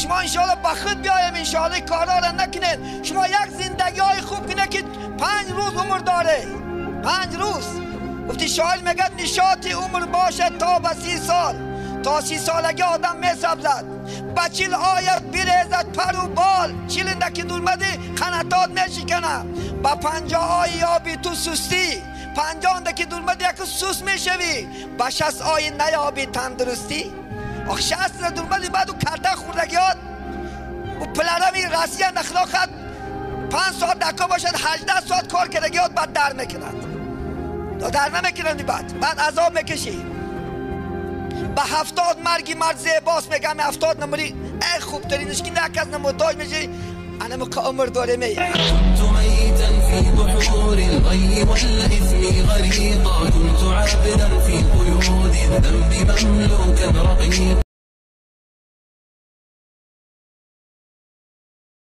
شما انشاءالله با خود بیایم، انشاءالله کارا را نکنید. شما یک زندگی های خوب کنه که 5 روز عمر داره، 5 روز. گفتی شاعر میگه نشاط عمر باشد تا به 30 سال، تا 30 سالگی آدم میسبزد. به 40 آید بریزد پر و بال، 40 که دورمدی قناتات میشکنه. به 50 آی یابی تو سستی، 50 که دورمدی یک سوس میشوی. به 60 آی نیابی تندرستی. آخ 60 دورمدی بعد او کرده خوردگیات و پلرمی رسیه نخلاقت 5 ساعت دکا باشد، 18 ساعت کار کردگیات بعد در میکند، در نمیکنند، بعد عذاب میکشی. به 70 مرگی مرد زیباست، میگم 70 نمری ای خوبترینش که نه کس نمحتاج میشه، انا مقا عمر داره می. كنت ميتا في بحور الغي والإثم غريقا، كنت عابدا في قيود الذنب مملوكا رقيقا.